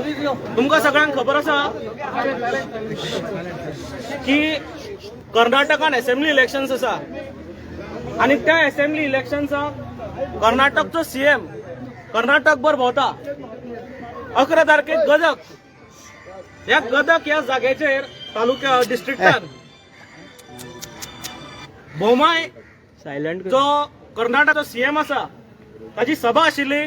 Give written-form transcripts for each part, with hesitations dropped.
तुमकां सगळ्यांक खबर आसा की कर्नाटकान असेंब्ली इलेक्शन्स आसा आनी त्या असेंब्ली इलेक्शन्साक कर्नाटकचो सीएम कर्नाटकभर भोंवता. 11 तारखेक गदक, ह्या गदक ह्या जाग्याचेर, तालुक्या डिस्ट्रिक्टान बोमाय सायलंट. जो कर्नाटकाचो सीएम आसा ताची सभा आशिल्ली.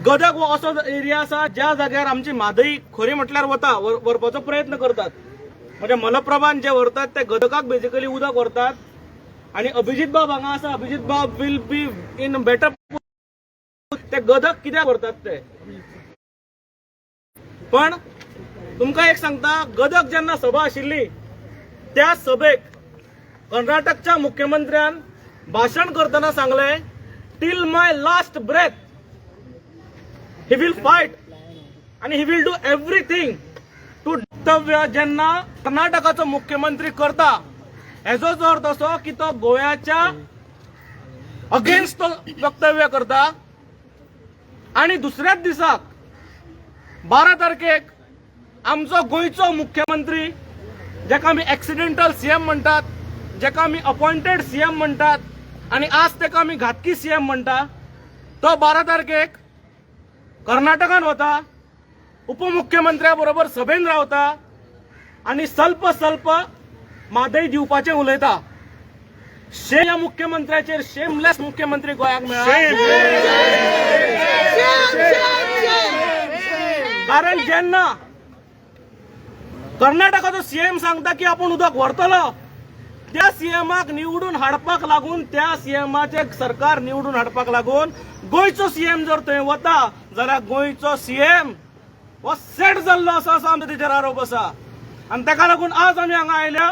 गदग हो असो एरिया आसा ज्या जाग्यार आमची म्हादई खरी म्हटल्यार वता, व्हरपाचो प्रयत्न करतात. म्हणजे मलप्रभान जे व्हरतात ते गदकाक बेजिकली उदक व्हरतात. आणि अभिजित बाब हांगा आसा. अभिजित बाब will be in better ते गदक कित्याक व्हरतात ते. पण तुमकां एक सांगता, गदक जेन्ना सभा आशिल्ली त्या सभेक कर्नाटकच्या मुख्यमंत्र्यान भाशण करतना सांगले, "Till my last breath he will fight आणि he will do everything to." वक्तव्य जेन्ना कर्नाटकाचो मुख्यमंत्री करता, हेजोच अर्थ असो की तो गोव्याच्या अगेन्स्ट तो वक्तव्य करता. आणि दुसऱ्याच दिसाक 12 तारखेक आमचो गोंयचो मुख्यमंत्री, जेका आमी एक्सिडेंटल सीएम म्हणटात, जेका आमी अपॉइंटेड सीएम म्हणटात आणि आज तेका आमी घातकी सीएम म्हणटा, तो 12 तारखेक कर्नाटकान वता, उपमुख्यमंत्र्या बरोबर सभेन रावता आणि सल्प सल्प म्हादय दिवपाचें उलयता. शे ह्या मुख्यमंत्र्याचेर. शेमलेस मुख्यमंत्री गोंयाक मेळ्ळा. कारण जेन्ना कर्नाटकाचो सीएम सांगता की आपूण उदक व्हरतलो, त्या सीएमाक निवडून हाडपाक लागून, त्या सीएमाचे सरकार निवडून हाडपाक लागून गोंयचो सीएम जर थंय वता जाल्यार गोंयचो सीएम हो सेट जाल्लो आसा, असो आमचो तेजेर आरोप आसा. आनी ताका लागून आज आमी हांगा आयल्या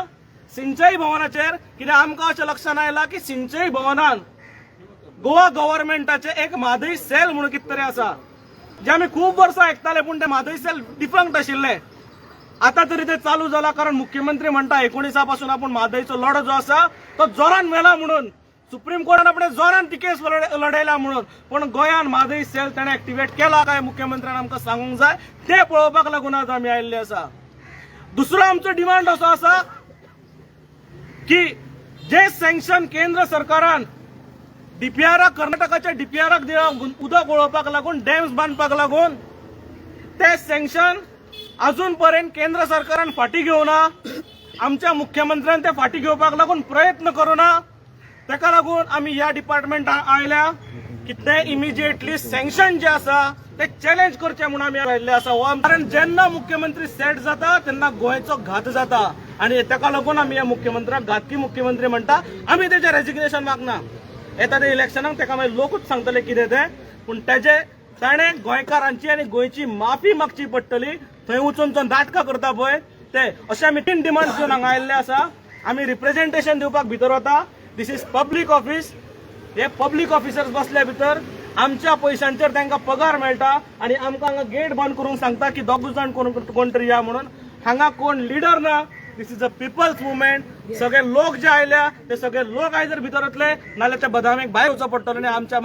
सिंचई भवनाचेर, कित्याक आमकां अशें लक्षात आयलां की सिंचई भवनान गोवा गव्हर्मेंटाचे एक म्हादय सेल म्हणून कितें तरी आसा, जे आमी खूब वर्सां आयकताले, पूण ते म्हादय सेल डिफंक्ट आशिल्ले. आता तरी ते चालू जाला, कारण मुख्यमंत्री म्हणटा 19 पासून आपूण म्हादयचो लढो जो आसा तो जोरान व्हेला म्हणून, सुप्रीम कोर्टान आपणे जोरान ती केस लढयला म्हणून. पण गोंयान म्हादय सेल ताणें एक्टिवेट केला काय मुख्यमंत्र्यान आमकां सांगूंक जाय. ते पळोवपाक लागून आज आमी आयिल्ले आसा. दुसरो आमचो डिमांड असो आसा की जे सँक्शन केंद्र सरकारान डीपीआराक, कर्नाटकाच्या डीपीआराक दिला उदक वळोवपाक लागून, डॅम्स बांदपाक लागून, ते सँक्शन अजून पर्यंत केंद्र सरकारान फाटी घेवना. आमच्या मुख्यमंत्र्यान ते फाटी घेवपाक लागून प्रयत्न करुना. ताका लागून आमी ह्या डिपार्टमेंटान आयल्या की ते इमिजिएटली सँक्शन जे आसा ते चॅलेंज करचे म्हणून आमी आयिल्ले आसा. हो कारण जेन्ना मुख्यमंत्री सेट जाता तेन्ना गोंयचो घात जाता आनी ताका लागून आमी ह्या मुख्यमंत्र्याक घातकी मुख्यमंत्री म्हणटा. आमी तेजें रेजिग्नेशन मागना. येता ते इलेक्शनाक ताका मागीर लोकूच सांगतले कितें तें. पूण तेजे ताणें गोंयकारांची आनी गोंयची माफी मागची पडटली, थंय वचून जो नाटकां करता पळय ते. अशे आमी तीन डिमांड घेवन हांगा आयिल्ले आसा. आमी रिप्रेझेंटेशन दिवपाक भितर वता. This is public office. हे पब्लीक ऑफिसर्स बसल्या भितर, आमच्या पयशांचेर तांकां पगार मेळटा आनी आमकां हांगा गेट बंद करूंक सांगता की दोग जाण कोण कोण तरी या म्हणून. हांगा कोण लिडर ना. This is a people's movement. सगळे लोक जे आयल्या ते सगळे लोक आयज भितर वतले, नाल्यार त्या बदामीक भायर वचचो पडटलो आनी आमच्या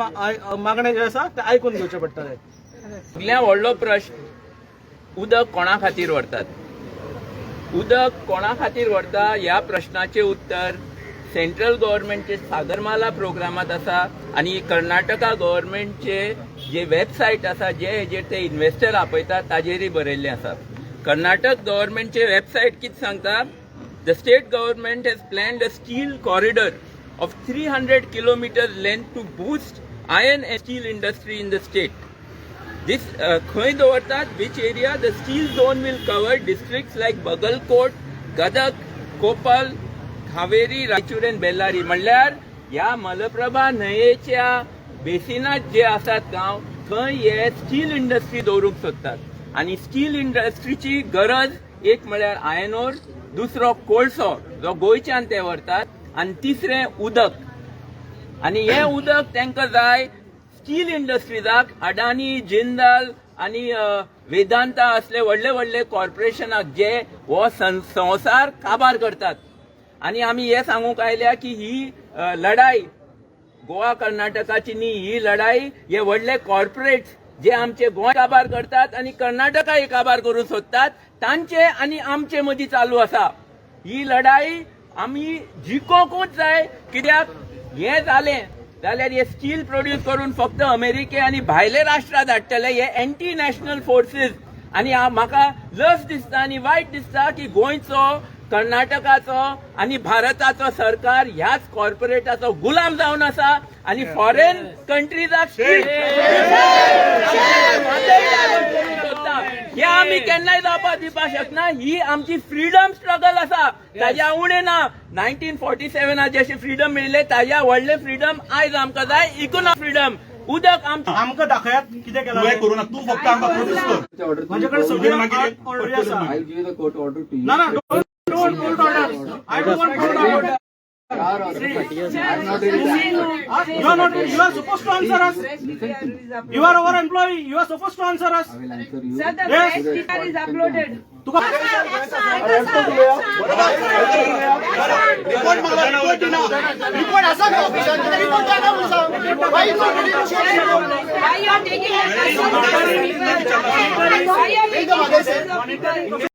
मागणे जे आसा ते आयकून घेवचे पडटले. सगळ्यात व्हडलो प्रश्न, उदक कोणा खातीर व्हरतात? उदक कोणा खातीर व्हरता ह्या प्रश्नाचें उत्तर सेंट्रल गव्हर्मेंटचे सागरमाला प्रोग्रामात आसा आनी कर्नाटका गव्हर्मेंटचे जे वेबसायट आसा, जे हेजेर ते इन्व्हेस्टर आपयतात, ताजेरय बरयल्लें आसा. कर्नाटक गव्हर्मेंटचे वेबसायट कितें सांगता? The state government has planned a steel corridor of 300 kilometer length to boost iron and steel industry in the state. This खंय दवरतात? Which area? The steel zone will cover districts like Bagalkot, Gadag, Koppal, Haveri, Raichur and Bellary. म्हणल्यार ह्या मलप्रभा न्हंयेच्या बेसिनात जे आसात गांव, थंय हे steel industry दवरूंक सोदतात. आनी स्टील इंडस्ट्रीची गरज एक म्हळ्यार आयर्न ओर, दुसरो कोळसो जो गोंयच्यान ते व्हरतात आनी तिसरें उदक. आनी हें उदक तांकां जाय स्टील इंडस्ट्रीजाक, अडानी, जिंदाल आनी वेदांता असले व्हडले व्हडले कॉर्पोरेशनाक, जे हो संवसार काबार करतात. आनी आमी हे सांगूंक आयल्या की ही लढाई गोवा कर्नाटकाची न्ही, ही लढाई हे व्हडले कॉर्पोरेट्स जे आमचे गोंय काबार करतात आनी कर्नाटका काबार करूंक सोदतात, तांचे आनी आमचे मदीं चालू आसा. ही लढाई आमी जिखोवंकूच जाय, कित्याक हें जालें जाल्यार हे स्टील प्रोड्यूस करून फक्त अमेरिके आनी भायले राष्ट्रां धाडटले हे एंटी नॅशनल फोर्सीस. आनी म्हाका लज दिसता आनी वायट दिसता की गोंयचो, कर्नाटकाचो आनी भारताचो सरकार ह्याच कॉर्पोरेटाचो गुलाम जावन आसा आनी फॉरेन कंट्रीजाक हे आमी केन्नाय जावपाक दिवपाक शकना. ही आमची फ्रीडम स्ट्रगल आसा, ताज्या उणें ना. 1947 जशें फ्रीडम मेळिल्लें, ताज्या व्हडलें फ्रीडम आयज आमकां जाय, इकोनॉमिक फ्रीडम. उदक आमचें. आमकां दाखयात कितें केलां तुवें तें. करूं ना, तूं फक्त आमकां प्रोटेस्ट कर. ऑर्डर. म्हाजे कडेन सगळ्यो मागीर ऑर्डरी आसा. I give the court order to you. ना ना, don't court order. I don't want court order. You are not, you are supposed to answer us. You are our employee. You are supposed to answer us. I will answer you. Sir, the Yes. press PR is uploaded. तुका report मागला, report दिना. Report आसा न्हू ऑफिसान? Report जायना म्हणून सांग. Why you not ready to share report? Why you are taking the persons of people? Why you are taking persons of people?